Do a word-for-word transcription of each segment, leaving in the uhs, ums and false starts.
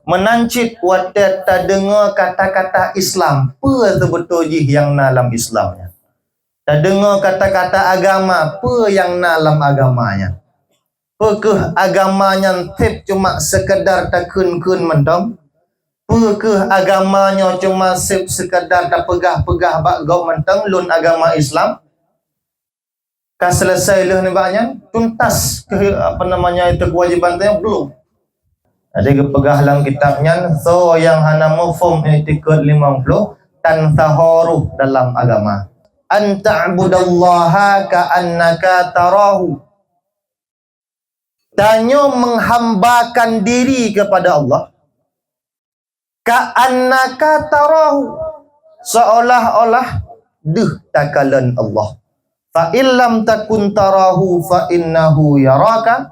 Meunan cit watée tadeungoe kata-kata Islam, peue seubeutôi jih nyang na lam Islam nyan? Tadeungoe kata-kata agama, peue nyang na lam agama nyan? Peu kheueh agama nyan seb cuma seukeudar takheun-kheun mantong? Peu kheueh agama nyoe cuma seb seukeudar tapeugah-peugah bak gob mantong lôn agama Islam? Ka selesai lheueh nibak nyan, tuntas keu, apa namanya itu, kewajiban teuh? Belum. Jadi geupeugah lam kitab nyan, soe nyang hana muphom i'tiqad limong ploh, tansaharu dalam agama. An ta'budallaha ka'annaka tarahu. Tanyoe menghambakan diri kepada Allah, ka'annaka tarahu, seolah-olah deuh takalon Allah. Fa illam takun tarahu fa innahu yaraka.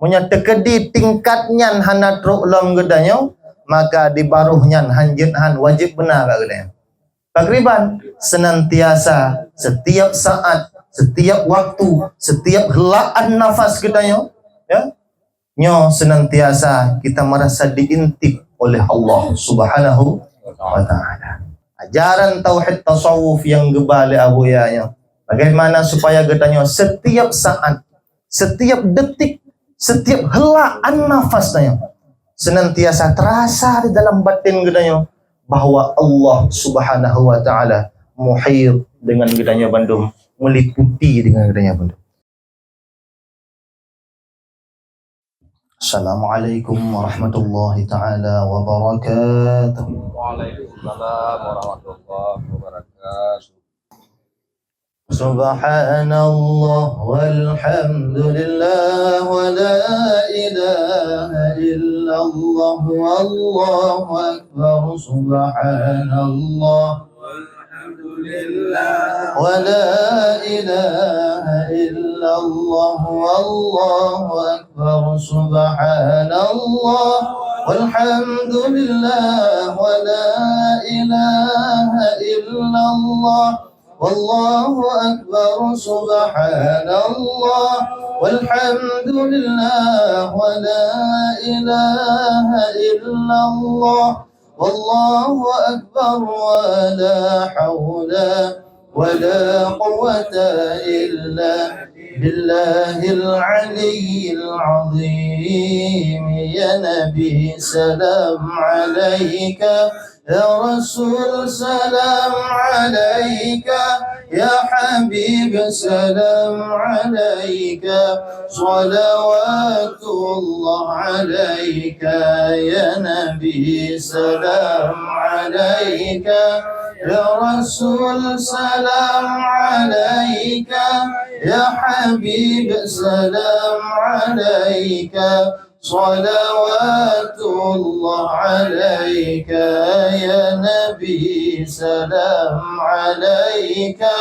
Meunyoe teukeudi tingkat nyan hana trok lom geutanyoe, maka di baroh nyan hanjeuet han wajéb beuna bak geutanyoe. Pakriban? Senantiasa, setiap saat, setiap waktu, setiap heulaan nafas geutanyoe, ya, nyoe senantiasa kita merasa diintip oleh Allah Subhanahu wa Ta'ala. Ajaran tauhid tasawuf nyang geuba lé Abuya nyoe, bagaimana supaya geutanyoe setiap saat, setiap detik, setiap heulaan nafas tanyoe senantiasa terasa di dalam batin geutanyoe bahwa Allah Subhanahu wa Ta'ala muhit dengan geutanyoe bandum, meliputi dengan geutanyoe bandum. Assalamualaikum warahmatullahi taala wabarakatuh. Waalaikumsalam warahmatullahi wabarakatuh. Subhanallah walhamdulillah wa la ilaha illallah wallahu akbar. Subhanallah. Walhamdulillah. Wa la ilaha illallah wallahu akbar. Subhanallah. Walhamdulillah. Wa la ilaha illallah. Wallahu akbar. Subhanallah. Walhamdulillah. Wa la ilaha illallah. Wallahu akbar, wa la haula wa la quwwata illa billahil aliyyil azim. Ya Nabi, salam alaika. Ya Rasul, salam alaika. Ya Habib, salam alaika. Salawatullah alaika. Ya Nabi, salam alaika. Ya Rasul, salam alaika. Ya Habib, salam alaika. Salawatullah alaika. Ya Nabi, salam alaika.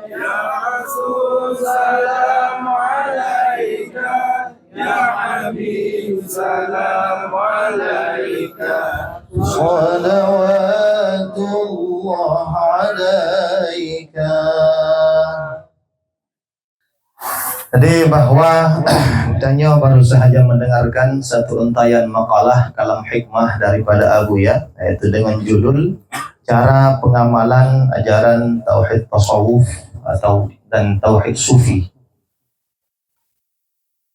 Ya Rasul, salam alaika. Ya Habib, salam alaika. Salawatullah alaika. Jadi, bahwa tanyoe baru sahaja mendengarkan satu untayan makalah kalam hikmah daripada Abuya, yaitu dengan judul Cara Pengamalan Ajaran Tauhid Tasawuf atau, dan Tauhid Sufi.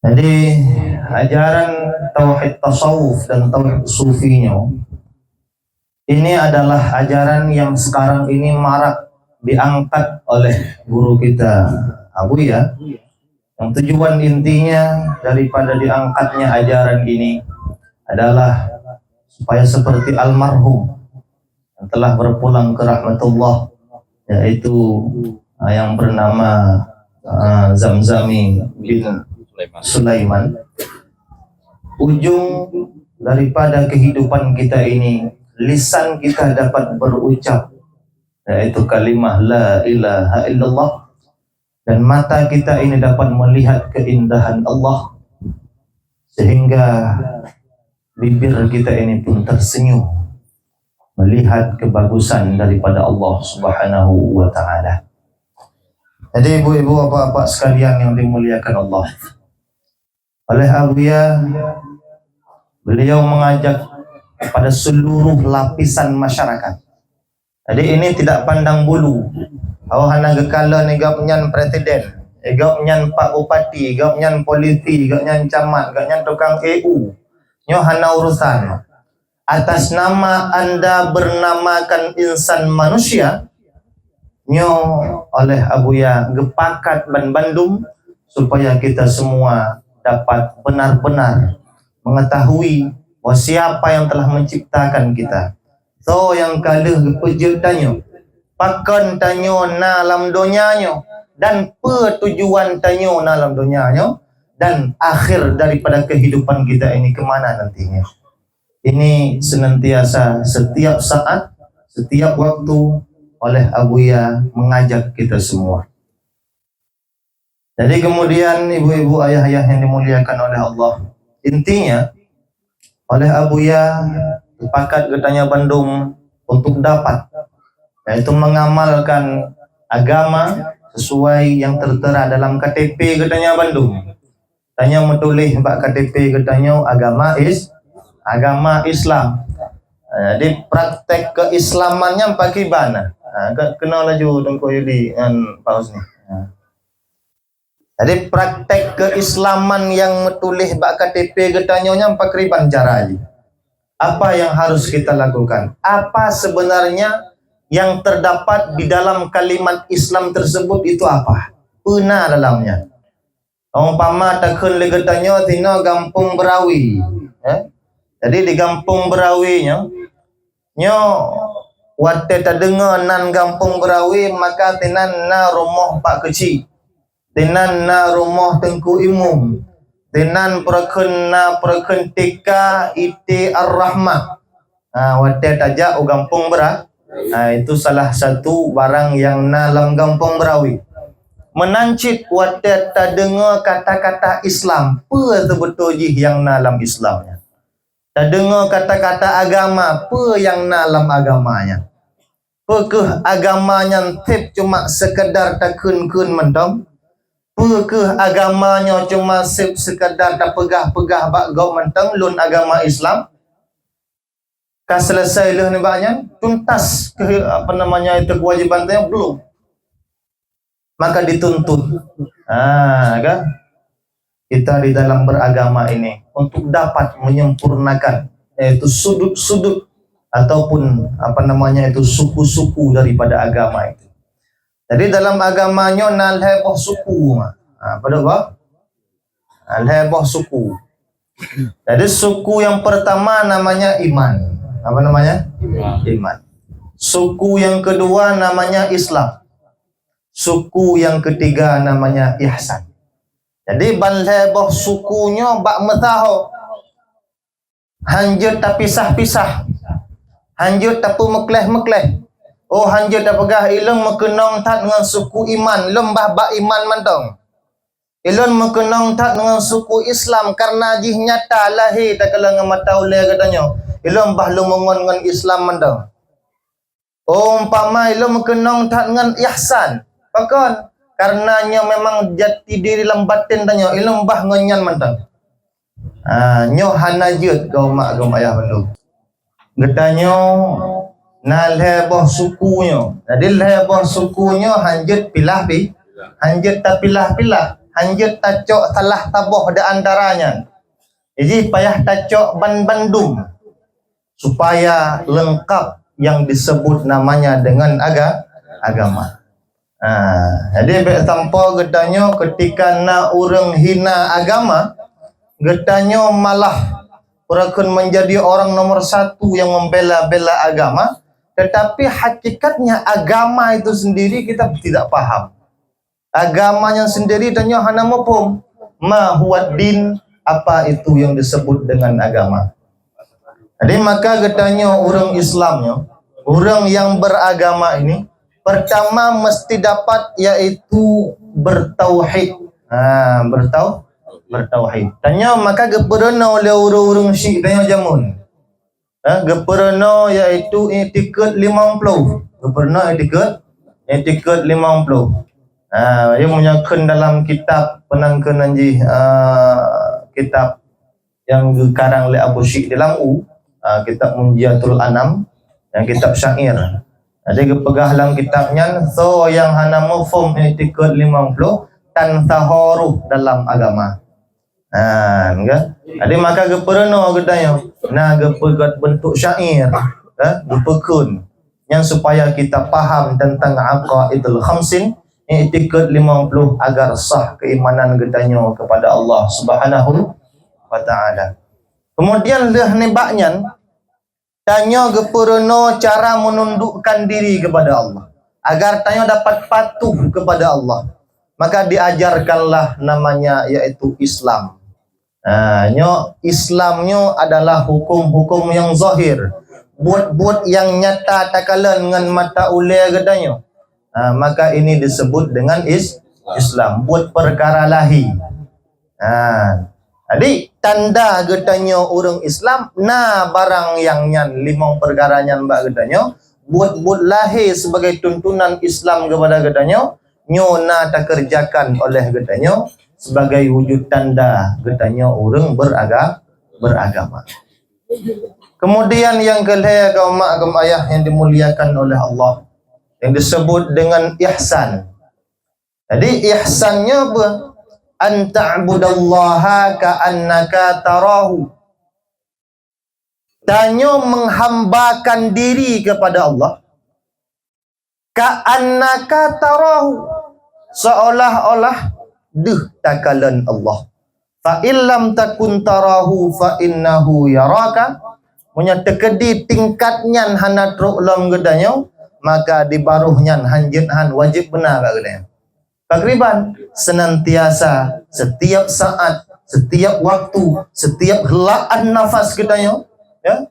Jadi, ajaran tauhid tasawuf dan tauhid sufi nyoe, ini adalah ajaran yang sekarang ini marak diangkat oleh guru kita, Abuya. Yang tujuan intinya daripada diangkatnya ajaran ini adalah supaya seperti almarhum yang telah berpulang ke rahmatullah, yaitu, ah, yang bernama, ah, Zamzami bin Sulaiman. Ujung daripada kehidupan kita ini, lisan kita dapat berucap, yaitu kalimah la ilaha illallah, dan mata kita ini dapat melihat keindahan Allah, sehingga bibir kita ini pun tersenyum melihat kebagusan daripada Allah Subhanahu wa Ta'ala. Jadi, ibu-ibu, bapak-bapak sekalian yang dimuliakan Allah, oleh Abuya, beliau mengajak kepada seluruh lapisan masyarakat. Jadi ini tidak pandang bulu. Awak hana geukalon gobnyan presiden, gobnyan pak bupati, gobnyan polisi, gobnyan camat, gobnyan tukang E U. Nyoe hana urusan. Atas nama anda bernamakan insan manusia, nyoe oleh Abuya geupakat ban bandum supaya kita semua dapat benar-benar mengetahui bahwa siapa yang telah menciptakan kita. Soe nyang ka lheueh geupeujeuet tanyoe, pakon tanyoe na lam donya nyoe, dan peue tujuan tanyoe na lam donya nyoe, dan akhir daripada kehidupan kita ini ke mana nantinya. Ini senantiasa setiap saat, setiap waktu oleh Abuya mengajak kita semua. Jadi kemudian ibu-ibu, ayah-ayah yang dimuliakan oleh Allah, intinya oleh Abuya sepakat geutanyoe bandum untuk dapat, yaitu mengamalkan agama sesuai yang tertera dalam K T P geutanyoe bandum. Tanyoe meutuléh bak K T P geutanyoe agama is agama Islam. Ha, jadi praktek keislaman nyan pakriban? Ha, ke-, keunoe laju Teungku Yudi ngon Pak Husni. Ha. Jadi praktek keislaman nyang meutuléh bak K T P geutanyoe nyan pakriban cara jih? Apa yang harus kita lakukan? Apa sebenarnya yang terdapat di dalam kalimat Islam tersebut itu apa? Peue na dalamnya? Umpama takheun lé geutanyoe sinoe gampông Beurawi, eh? Jadi di gampông Beurawi nyoe, nyoe watée tadeungoe nan gampông Beurawi, maka sinan na rumoh Pak Keuchik, sinan na rumoh Teungku Imum, sinan peureukheun na peureukheun T K I T Ar-Rahmah. Ha, watée tajak u gampông Beura-, ha, itu salah satu barang nyang na lam gampông Beurawi. Meunan cit watée tadeungoe kata-kata Islam, peue seubeutôi jih nyang na lam Islam nyan? Tadeungoe kata-kata agama, peue nyang na lam agama nyan? Peu kheueh agama nyan seb cuma sekadar takheun-kheun mantong? Peu kheueh agama nyoe cuma seb sekadar tapeugah-peugah bak gob mantong lôn agama Islam? Ka selesai lheueh nibak nyan, tuntas keu, apa namanya itu, kewajiban teuh? Belum. Maka dituntut, ha, kan? Kita di dalam beragama ini untuk dapat menyempurnakan, yaitu sudut-sudut ataupun, apa namanya itu, suku-suku daripada agama itu. Jadi dalam agama nyoe na lhée boh suku. Ha, pada apa? Ha, lhée boh suku. Jadi suku yang pertama namanya iman. Apa namanya? Iman. Iman. Suku yang kedua namanya Islam. Suku yang ketiga namanya ihsan. Jadi ban lhée boh suku nyoe bak meusaho. Hanjeuet tapisah-pisah. Hanjeuet tapeumeukleh-meukleh. Oh, hanjeuet tapeugah ilôn meukeunong that ngon suku iman, lôn bah bak iman mantong. Ilôn meukeunong that ngon suku Islam karena jih nyata lahé takalon ngon mata ulée geutanyoe. Ilôn bah lôn meungon ngon Islam mantong. Umpama ilôn meukeunong that ngon ihsan. Pakon? Karena nyoe memang jati diri lam baten tanyoe, ilôn bah ngon nyan mantong. Ha, nyoe hana jeuet keu umat agama ayah bandum. Geutanyoe na lhée boh suku nyoe. Jadi lhée boh suku nyoe hanjeuet pilah pi, hanjeuet tapilah-pilah, hanjeuet tacok salah saboh di antara nyan. Jadi payah tacok ban bandum supaya lengkap yang disebut namanya dengan aga-, agama. Ha, jadi bék sampoe geutanyoe ketika na ureuëng hina agama, geutanyoe malah peureukheun menjadi orang nomor satu yang membela-bela agama, tetapi hakikatnya agama itu sendiri kita tidak paham. Agama nyan sendiri tanyoe hana muphom. Ma huwa din, apa itu yang disebut dengan agama? Jadi maka geutanyoe ureuëng Islam nyoe, ureuëng yang beragama ini, pertama mesti dapat yaitu bertauhid. Ha, bertau-, bertauhid. Tanyoe maka geupeurunoe lé ureuëng-ureuëng syik tanyoe jameun. Ha, geupeurunoe yaitu i'tiqad limong ploh. Geupeurunoe i'tiqad, i'tiqad limong ploh. Ha, nyang meunyoe kheun dalam kitab peunangkeunan jih, ha, kitab nyang geukarang lé Abu Syik di Lam U, ah, kitab Munjiatul Anam, nyang kitab syair. Jadi geupeugah lam kitab nyan, soe nyang hana muphom i'tiqad limong ploh, tan sahoruh dalam agama. Ha, kan? Jadi maka geupeurunoe geutanyoe, na geupeugét beuntuk syair, ha, geupeukheun. Nyang supaya kita paham tentang aqaidul khamsin, i'tiqad limong ploh, agar sah keimanan geutanyoe kepada Allah Subhanahu wa Ta'ala. Kemudian lheueh nibak nyan, tanyoe geupeurunoe cara menundukkan diri kepada Allah, agar tanyoe dapat patuh kepada Allah. Maka diajarkanlah namanya, yaitu Islam. Ha, nyoe Islam nyoe adalah hukum-hukum yang zahir, buet-buet yang nyata takalon ngon mata ulée geutanyoe. Ha, maka ini disebut dengan is-, Islam, buet perkara lahé. Ha, jadi tanda geutanyoe ureuëng Islam na barang nyang nyan, limong perkara nyan bak geutanyoe, buet-buet lahé sebagai tuntunan Islam kepada geutanyoe, nyoe na takerjakan oleh geutanyoe sebagai wujud tanda geutanyoe ureuëng beraga-, beragama. Kemudian yang kelhée, kaum mak, kaum ayah yang dimuliakan oleh Allah, yang disebut dengan ihsan. Jadi ihsan nyoe apa? An ta'budallaha ka'annaka tarahu. Tanyoe menghambakan diri kepada Allah, ka'annaka tarahu, seolah-olah deuh takalon Allah. Fa illam takun tarahu fa innahu yaraka. Meunyoe teukeudi tingkat nyan hana trok lom geutanyoe, maka di baroh nyan hanjeuet han wajéb beuna bak geutanyoe. Pakriban? Senantiasa, setiap saat, setiap waktu, setiap heulaan nafas geutanyoe, ya,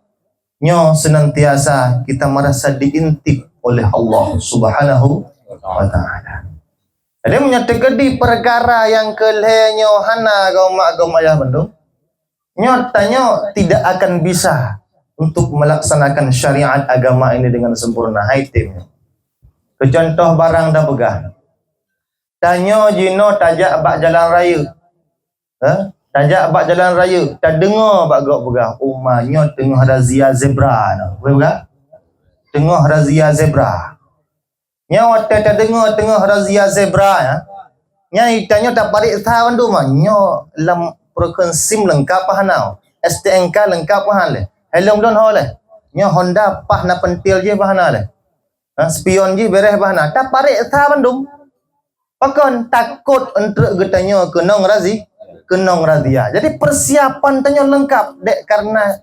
nyoe senantiasa kita merasa diintip oleh Allah Subhanahu wa Ta'ala. Jadi meunyoe teukeudi perkara nyang kelhée nyoe hana, kaum mak, kaum ayah bandum, nyoe tanyoe tidak akan bisa untuk melaksanakan syariat agama ini dengan sempurna. Hai tem. Keu contoh barang dah peugah. Tanyoe jinoe tajak bak jalan raya. Ha? Tajak bak jalan raya, tadeungoe bak gob peugah, "Uma nyoe teungoh razia zebra." Nah, boleh peugah? Teungoh razia zebra. Nyoe watée tadeungoe teungoh razia zebra, ya. Nyan tanyoe tapareksa bandum, ha. Nyoe lam peureukeuen sim leungkap hana. S T N K leungkap hana lé. Helm don ho lé. Nyoe Honda pah na pentil jih bah hana lé. Ha, spion jih bereh bah hana. Tapareksa bandum. Pakon takot eunteuk geutanyoe keunong razi-, keunong razia. Jadi persiapan tanyoe leungkap dek karena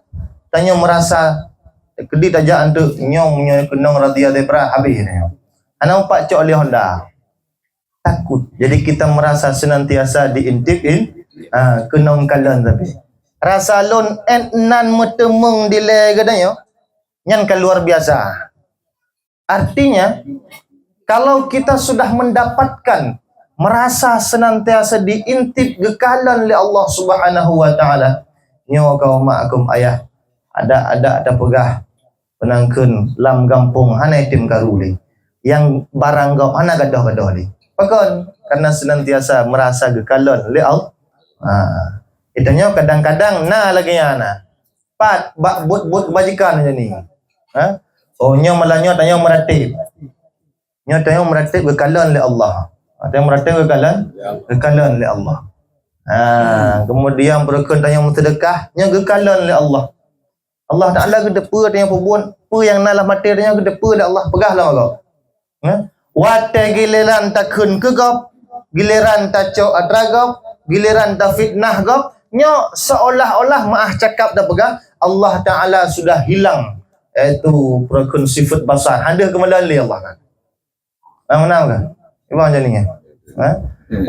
tanyoe merasa keudi tajak eunteuk nyoe, nyoe keunong razia zebra habéh tanyoe. Hana umpat cok lé Honda. Takut. Jadi kita merasa senantiasa diintip in, ha, keunong kalon tapi. Rasa lôn ék nan meuteumeung dilée geutanyoe, nyan ka luar biasa. Artinya, kalau kita sudah mendapatkan, merasa senantiasa diintip geukalon lé Allah Subhanahu wa Ta'ala, nyoe kaum mak kaum ayah, adak-adak tapeugah, peunangkheun lam gampông hana item karu lé, nyang barang gob hana gadôh-gadôh lé. Pakon? Karena senantiasa merasa geukalon lé Allah. Ha. Geutanyoe kadang-kadang na lagée nyan na. Pat bak buet-buet keubajikan macam ni. Ha? Oh, nyoe malah nyoe tanyoe meuratéb. Nyoe tanyoe meuratéb geukalon lé Allah. Ha, tanyoe meuratéb geukalon, geukalon lé Allah. Ha, kemudian peureukeuen tanyoe meuseudeukah, nyoe geukalon lé Allah. Allah Taala geuteupeue tanyoe peubuet, peue nyang na lam até tanyoe geuteupeue lé Allah, peugah lom gob. Ya? Watée gileran takheun keu gob, gileran tacok atra gob, gileran tafitnah gob, nyoe seolah-olah meuah cakap dan peugah, Allah Taala sudah hilang, yaitu peureukeuen sifat basar. Hana deuh keumalon lé Allah kan. Paham, paham kan? Iban jadi ni. Ha?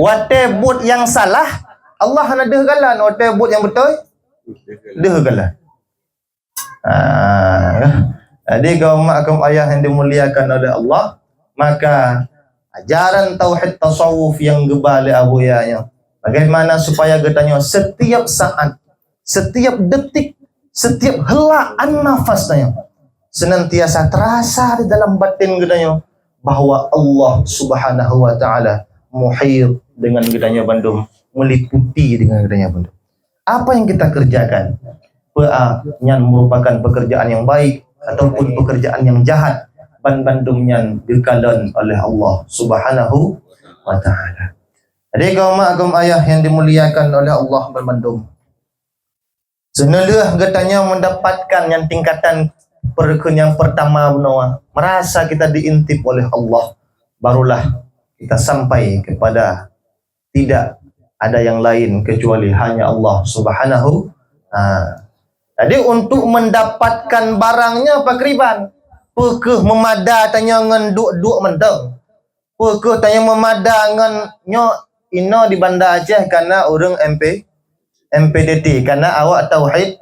Watée buet nyang salah, Allah hana deuh galon. Watée buet nyang beutôi, deuh galon. Ah, jadi kaum mak kaum ayah yang dimuliakan oleh Allah, maka ajaran tauhid tasawuf yang geuba lé Abuya nyoe, bagaimana supaya geutanyoe setiap saat, setiap detik, setiap heulaan nafas tanyoe senantiasa terasa di dalam batin geutanyoe bahwa Allah Subhanahu wa Ta'ala muhit dengan geutanyoe bandum, meliputi dengan geutanyoe bandum. Apa yang kita kerjakan? Peue nyan merupakan pekerjaan yang baik ataupun pekerjaan yang jahat, ban bandum nyan geukalon oleh Allah Subhanahu wa Ta'ala. Jadi, kaum mak, kaum ayah yang dimuliakan oleh Allah ban bandum, seuneulheueh geutanyoe mendapatkan nyang tingkatan perkeun yang pertama bunoe, merasa kita diintip oleh Allah, barulah kita sampai kepada tidak ada yang lain kecuali hanya Allah Subhanahu. Ha. Jadi, untuk mendapatkan barangnya pakriban? Peu kheueh meumada tanyoe ngon duek-duek mantong? Peu kheueh tanyoe meumada ngon nyoe, inoe di Banda Aceh kana ureuëng M P, M P D T, kana awak tauhid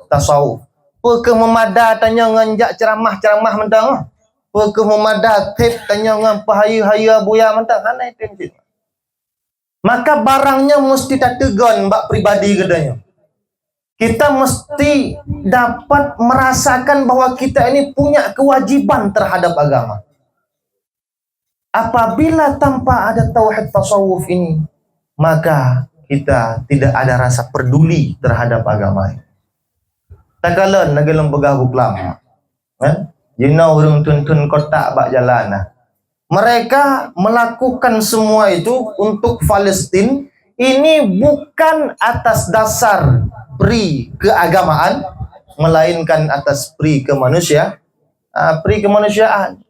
tasawuf? Peu kheueh meumada tanyoe ngon jak ceramah-ceramah mantong? Peu kheueh meumada tép tanyoe ngon peuhayeue-hayeue buya mantong? Hana item cit. Maka barangnya mesti tateugon bak pribadi geutanyoe. Kita mesti dapat merasakan bahwa kita ini punya kewajiban terhadap agama. Apabila tanpa ada tauhid tasawuf ini, maka kita tidak ada rasa peduli terhadap agama ini. Takalon lagée lôn peugah buklam. Kan? Jinoe ureuëng thon-thon kotak bak jalan nah. Mereka melakukan semua itu untuk Palestin ini bukan atas dasar pri keagamaan, melainkan atas pri kemanusia, ah, pri kemanusiaan.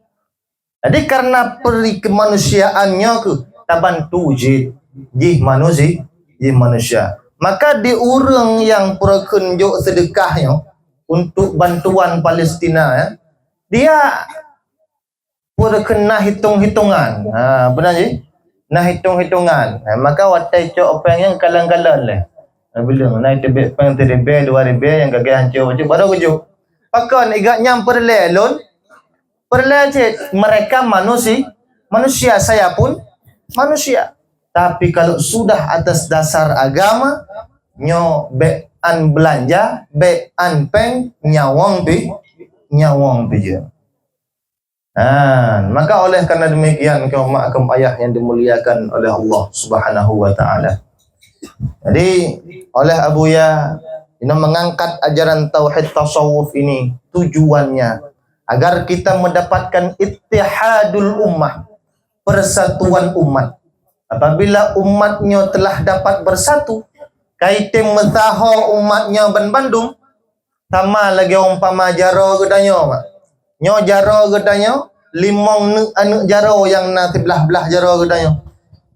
Jadi, karena pri kemanusiaan nyoe keuh tabantu jih, jih manusi-, jih manusia. Maka di ureuëng nyang peureukheun jok seudeukah nyoe untuk bantuan Palestina, ya, dia peureukheun na hitong-hitongan. Ha, beuna jih? Na hitong-hitongan. Ha, maka watée cok péng nyang kalon-kalon lé. Ha, bileueng na teubiet péng siribée, dua ribée nyang ka geuhanco bacut, baru geujok. Pakon igat nyang peureulée lôn? Peureulée cit, mereka manusi-, manusia, saya pun manusia. Tapi kalau sudah atas dasar agama, nyoe bék an beulanja, bék an péng, nyawöng pi-, nyawöng pijeueng. Ha, maka oleh karena demikian, kaum mak, kaum ayah yang dimuliakan oleh Allah Subhanahu wa Ta'ala. Jadi, oleh Abuya, ini mengangkat ajaran tauhid tasawuf ini tujuannya agar kita mendapatkan ittihadul ummah, persatuan umat. Apabila umat nyoe telah dapat bersatu, ka item meusaho umat nyoe ban bandum, sama lagée umpama jaroe geutanyoe, mak. Nyoe jaroe geutanyoe, limong neuk aneuëk jaroe nyang na siblah-blah jaroe geutanyoe.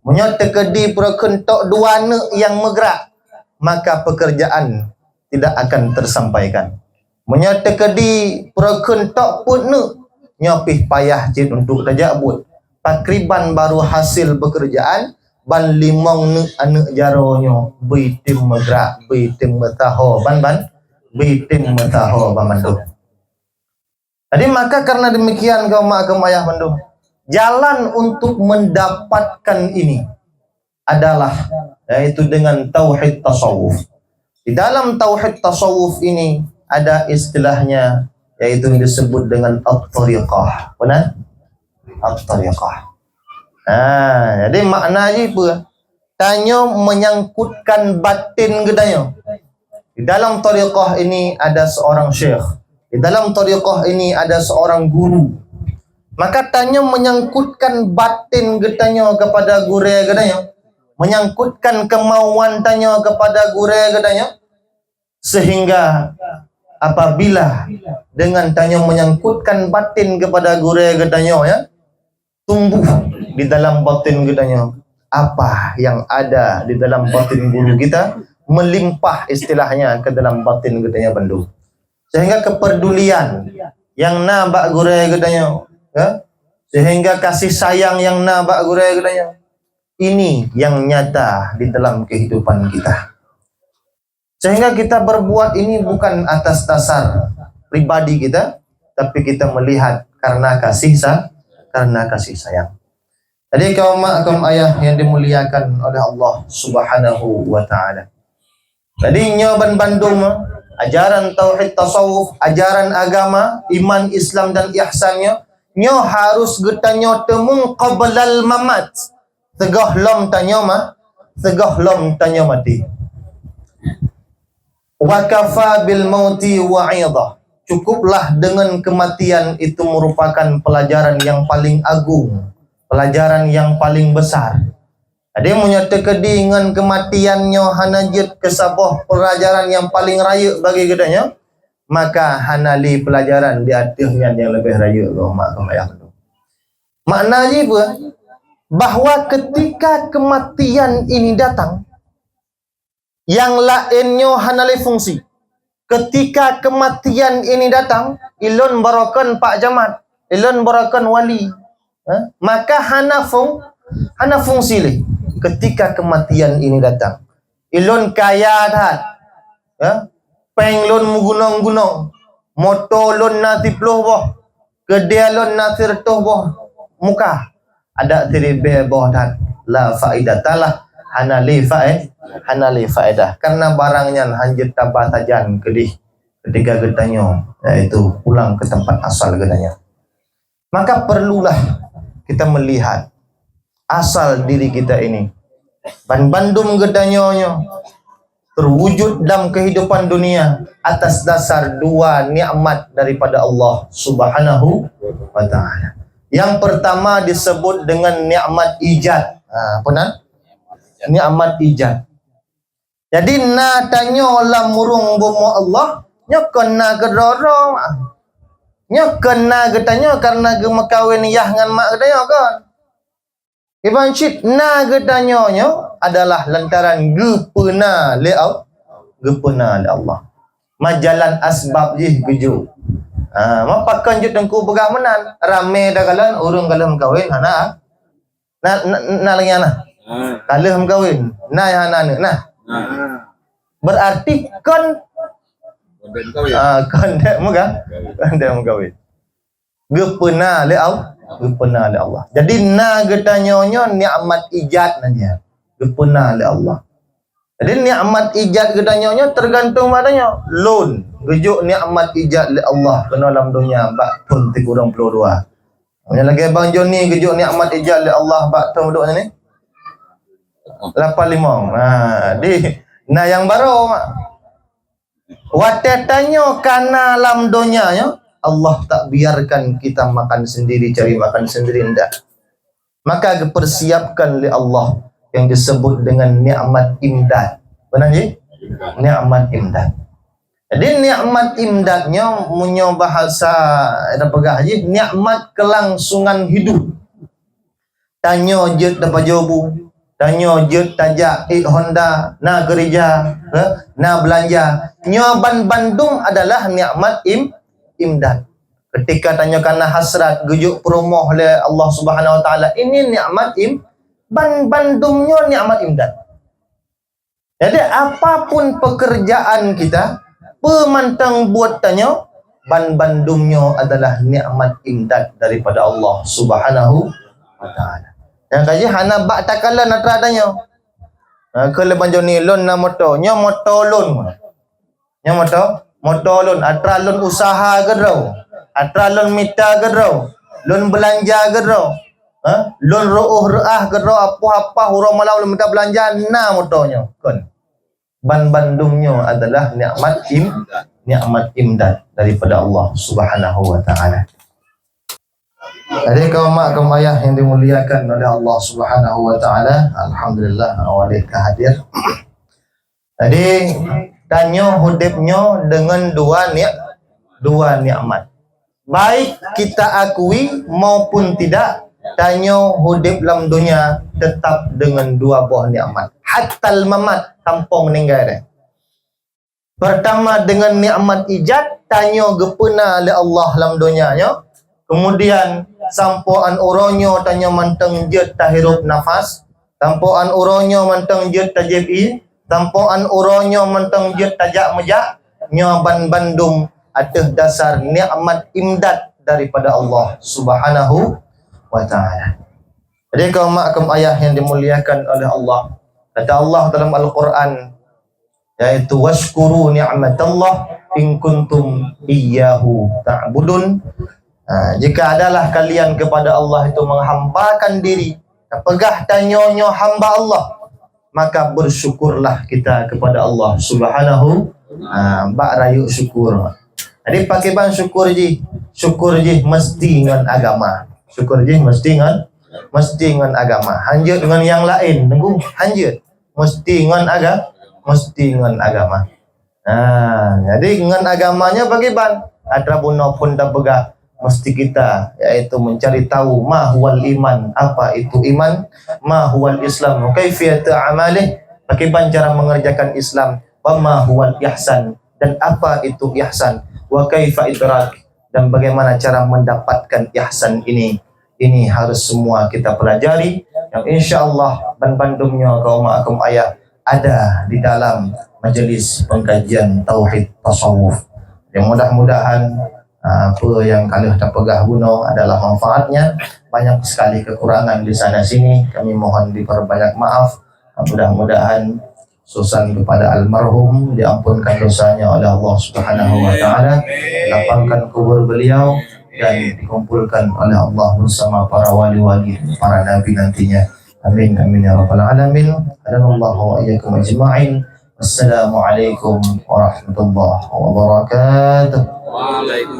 Meunyoe teukeudi peureukheun tok dua neuk nyang meugrak, maka pekerjaan tidak akan tersampaikan. Meunyoe teukeudi peureukheun tok peuet neuk, nyoe pih payah cit untuk tajak buet. Pakriban baru hasil pekerjaan, ban limong neuk aneuëk jaroe nyoe beuitem meugrak, beuitem meusaho ban-ban, beuitem meusaho ban bandum. Jadi, maka karena demikian, kaum mak, kaum ayah bandum, jalan untuk mendapatkan ini adalah, yaitu dengan tauhid tasawuf. Di dalam tauhid tasawuf ini ada istilahnya, yaitu yang disebut dengan at-tariqah. Benar? At-tariqah. Ha, jadi makna jih peue? Tanyoe menyangkutkan batin geutanyoe. Di dalam tariqah ini ada seorang syekh. Di dalam tariqah ini ada seorang guru. Maka tanyoe menyangkutkan batin geutanyoe kepada gurée geutanyoe. Menyangkutkan kemauan tanyoe kepada gurée geutanyoe. Sehingga apabila dengan tanyoe menyangkutkan batin kepada gurée geutanyoe, ya, tumbuh di dalam batin geutanyoe, apa yang ada di dalam batin guru kita melimpah istilahnya ke dalam batin geutanyoe bandum. Sehingga kepedulian yang na bak gurée geutanyoe, ya, sehingga kasih sayang yang na bak gurée geutanyoe, ini yang nyata di dalam kehidupan kita. Sehingga kita berbuat ini bukan atas dasar pribadi kita, tapi kita melihat karena kasih sa-, karena kasih sayang. Jadi, kaum mak, kaum ayah yang dimuliakan oleh Allah Subhanahu wa Ta'ala. Jadi, nyoe ban bandum, ajaran tauhid tasawuf, ajaran agama, iman, Islam, dan ihsan nyoe, nyoe harus geutanyoe teumeung qablal mamat. Teugoh lom tanyoe ma-, teugoh lom tanyoe maté. Wa kafa bil mauti wa'idhah. Cukuplah dengan kematian itu merupakan pelajaran yang paling agung, pelajaran yang paling besar. Jadi, meunyoe teukeudi ngon keumatian nyoe hana jeuet keu saboh peulajaran nyang paleng rayeuk bagi geutanyoe, maka hana lé peulajaran di ateueh nyan nyang leubeh rayeuk lom, mak keu ayah lôn. Makna jih peue? Bahwa ketika kematian ini datang, nyang laén nyoe hana lé fungsi. Ketika kematian ini datang, ilôn baroekon Pak Camat, ilôn baroekon wali, ha? Maka hana fung-, hana fungsi lé ketika kematian ini datang. Ilôn kaya that, ha? Péng lôn meugunong-gunong, moto lôn na siploh boh, keudè lôn na sireutôh boh muka, adak siribèe boh that, la faidatalah, hana lé fae-, hana lé faedah. Karena barang nyan hana jeuet taba sajan keudeh ketika geutanyoe, yaitu pulang ke tempat asal geutanyoe. Maka perlulah kita melihat asal diri kita ini. Ban bandum geutanyoe nyoe terwujud dalam kehidupan dunia atas dasar dua nikmat daripada Allah Subhanahu wa Ta'ala. Yang pertama disebut dengan nikmat ijad. Ha, apa nan? Nikmat ijad. Jadi, na tanyoe lam ureueng bumoe Allah, nyoe kon na keudroe-droe, mak. Nyoe kon na geutanyoe karena geumeukawen yah ngon mak geutanyoe, kon. Iban cit na geutanyoe nyoe adalah lantaran geupeuna lé Al-, geupeuna lé Allah. Majalan asbab jih geujok. Ha, ma pakon jeuet teungku peugah meunan, ramé takalon ureueng ka lheueh meukawen hana, na, na, na lagèe nyan na. Ha. Ka lheueh meukawen, na nyang hana aneuk, na. Ha. Berarti kon, kon dek meukawen. Ah, kon dek meuka-, kon dek meukawen. Geupeuna lé Al-, geupeuna lé Allah. Jadi, na geutanyoe nyoe nikmat ijad nan jih. Geupeuna lé Allah. Jadi, nikmat ijad geutanyoe nyoe teugantung bak tanyoe. Lôn geujok nikmat ijad lé Allah keunoe lam donya bak thon sikureueng ploh dua. Meunyoe lagèe Bang Joni geujok nikmat ijad lé Allah bak thon duek nyan ni? Lapan limong. Ha, di, na nyang barô, mak. Watèe tanyoe ka na lam donya nyoe, Allah tak biarkan kita makan sendiri, cari makan sendiri, ndak. Maka geupersiapkan lé Allah yang disebut dengan nikmat imdad. Beuna jih? Nikmat imdad. Jadi, nikmat imdad nyoe, meunyoe bahasa ita peugah jih, nikmat kelangsungan hidup. Tanyoe jeuet tapajoh bu, tanyoe jeuet tajak ék honda, na keureuja, eh, na beulanja. Nyoe ban bandum adalah nikmat im-, imdad. Ketika tanyoe ka na hasrat geujok peurumoh lé Allah Subhanahu wa Taala, ini nikmat im-, ban bandum nyoe nikmat imdad. Jadi, apapun pekerjaan kita, peue mantong buet tanyoe, ban bandum nyoe adalah nikmat imdad daripada Allah Subhanahu wa Taala. Nyang ka jih hana bak takalon atra tanyoe. Ha, keu lé Bang Joni, lôn na moto, nyoe moto lôn. Nyoe moto, moto lôn, atra lôn usaha keudroe, atra lôn mita keudroe, lôn beulanja keudroe, ha? Lôn reuôh reuah keudroe, apoh-apoh uroe malam lôn mita beulanja, na moto nyoe, kon. Ban bandum nyoe adalah nikmat im-, nikmat imdad daripada Allah Subhanahu wa Taala. Jadi, kaum mak, kaum ayah yang dimuliakan oleh Allah Subhanahu wa Taala, alhamdulillah, awak ka hadir. Jadi, tanyoe udép nyoe deungon dua ni-, dua nikmat. Baik kita akui maupun tidak, tanyoe udép lam donya tetap deungon dua boh nikmat. Hatal mamat, sampoe meuninggai deh. Pertama, deungon nikmat ijad, tanyoe geupeuna lé Allah lam donya nyoe. Kemudian, sampoe an uroe nyoe tanyoe mantong jeuet tahirup nafas, sampoe an uroe nyoe mantong jeuet tajieb ié, sampoe an uroe nyoe mantong jeuet tajak meujak, nyoe ban bandum ateueh dasar nikmat imdad daripada Allah Subhanahu wa Taala. Jadi, kaum mak, kaum ayah yang dimuliakan oleh Allah, kata Allah dalam Al-Quran, yaitu, "Wasyukuru ni'matallah in kuntum iyyahu ta'budun." Ha, jika adalah kalian kepada Allah itu menghambakan diri, tapeugah tanyoe nyoe hamba Allah, maka bersyukurlah kita kepada Allah Subhanahu Ha, bak rayeuk syukur. Jadi pakriban syukur jih? Syukur jih mesti ngon agama. Syukur jih mesti ngon, mesti ngon agama. Hanjeuet ngon nyang laén, Teungku, hanjeuet. Mesti ngon aga-, mesti ngon agama. Ha, jadi ngon agama nyoe pakriban? Atra bunoe phon tapeugah, mesti kita, yaitu mencari tahu ma huwal iman, apa itu iman, ma huwal Islam, wa kaifiyatu amalih, pakriban cara mengerjakan Islam, wa ma huwal ihsan, dan apa itu ihsan, wa kaifa idrak, dan bagaimana cara mendapatkan ihsan ini. Ini harus semua kita pelajari, yang insya Allah ban bandum nyoe kaum mak kaum ayah ada di dalam majelis pengkajian tauhid tasawuf. Yang mudah-mudahan, ah, apa yang ka lheueh tapeugah bunoe adalah manfaatnya. Banyak sekali kekurangan di sana sini, kami mohon diperbanyak maaf. Mudah-mudahan susan kepada almarhum diampunkan dosanya oleh Allah Subhanahu wa taala, lapangkan kubur beliau dan dikumpulkan oleh Allah bersama para wali-wali, para nabi nantinya. Amin, amin ya rabbal alamin. Hadanallahu wa iyyakum ajma'in. Assalamualaikum warahmatullahi wabarakatuh.